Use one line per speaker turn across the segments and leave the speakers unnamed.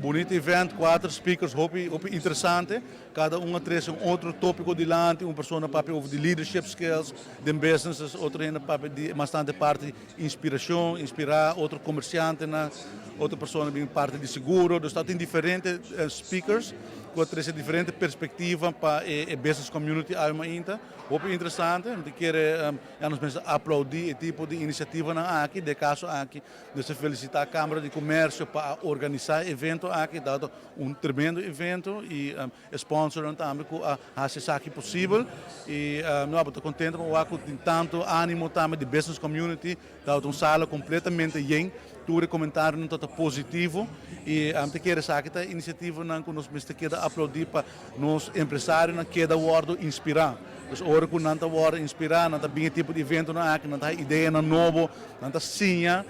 Bunita event, cuater speakers hopi, hopi interesante. Cada un a trece un otro topico dilanti, un persona a papia over di leadership skills den businesses, otro hende a papia di bastante parti inspiracion, inspira otro comerciantenan, otro persona bin parti di seguro. Dus tabatin diferente speakers cu a trece diferente perspectiva pa e business community awe mainta. Hopi interesante, mi ta kere ya nos mester aplaudi e tipo di iniciativanan aki, den e caso aki nos ta felicita Camara di Comercio pa a organisa e evento aki, tabata un tremendo evento y e sponsornan tambe cu a haci esaki posibel y no abo ta contento pa wak cu tin tanto animo tambe di business community, tabata un sala completamente yen, tur e comentarionan tabata positivo y ami ta kere esaki ta iniciativanan cu nos mester keda aplaudi pa nos empresarionan keda wordo inspira. Dus ora cu nan ta wordo inspira, nan ta bin e tipo di eventonan aki, nan ta haya ideanan nobo, nan ta siña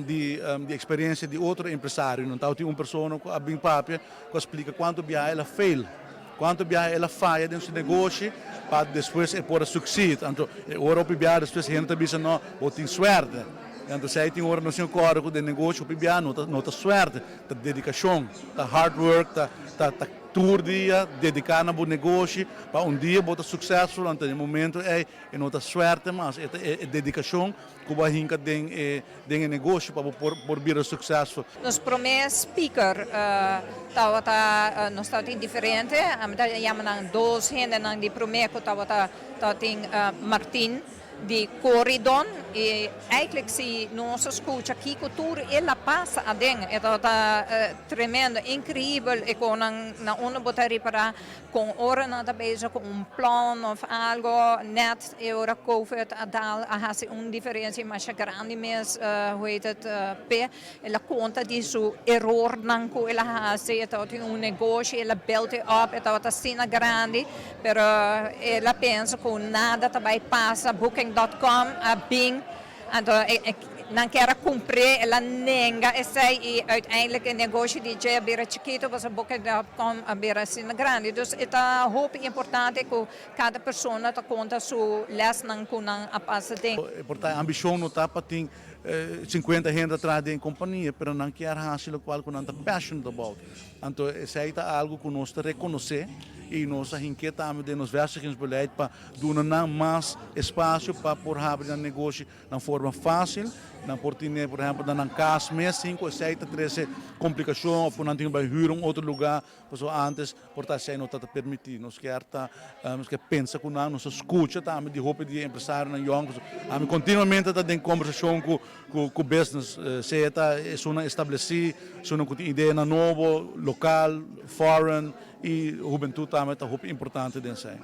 di di experiencia di otro empresarionan. Tabatin un persona cu a bin papia cu a splica cuanto biaha el a fail, cuanto biaha el a faya den su negoshi pa despues e por a succeed. Anto e ora hopi biaha despues hende ta bisa no, bo tin suerte. Anto esei tin ora nos tin acorda cu den negoshi hopi biaha no ta suerte, ta dedicacion, ta hard work, ta ta ta tur dia dedica na bo negoshi pa un dia bo ta successful. Anto den e momento ei e no ta suerte mas, e ta e dedicacion cu bo a hinca den e negoshi pa bo por bira successful.
Nos prome speaker tabata, nos tabatin diferente, ami ta yama nan dos hendenan di prome cu tabata, tabatin Martin di Corydon y eigenlijk si nos a scucha kico tur el a pasa aden, e tabata tremendo, increibel e con nan na unda bo ta ripara Con ora nan ta bezig cu un plan of algo, net e ora Covid a dal a haci un diferencia masha grandi mes, hoe heet het, p'e. El a conta di su erornan cu el a haci, e tabatin un negoshi, el a build it up, e tabata asina grandi, pero el a pensa cu nada ta bay pasa, Booking dot com a bin. Anto nan kier a cumpr'é, el a nenga esei y uiteindelijk e negoshi di dje a bira chikito pasobra Booking.com a bira asina grandi. Dus e ta hopi importante cu cada persona ta conta su lesnan cu nan a pasa den.
E por ta e ambicion no ta pa tin 50 hende atrás den e compania, pero nan kier haci locual cu nan ta passionate about. Anto esei ta algo cu nos ta reconoce y nos a hink'é tambe den nos vestigingsbeleid pa Duna nan mas espacio pa por habri nan negoshi na forma facil. Nan por tine, por ehempel, na nan cas mes sin cu esey ta trece complicacion of cu nan tin cu bay huur un otro lugar, pasobra antes por ta esey no ta ta permiti. Nos kier ta, nos kier pensa cu nan, nos ta scucha tambe di hopi di e empresarionan yong, pasobra ami continuamente ta den conversacion cu cu business, sea ta esunnan estableci, esunnan cu tin ideanan nobo, local, foreign, y hubentud tambe ta hopi importante den esey.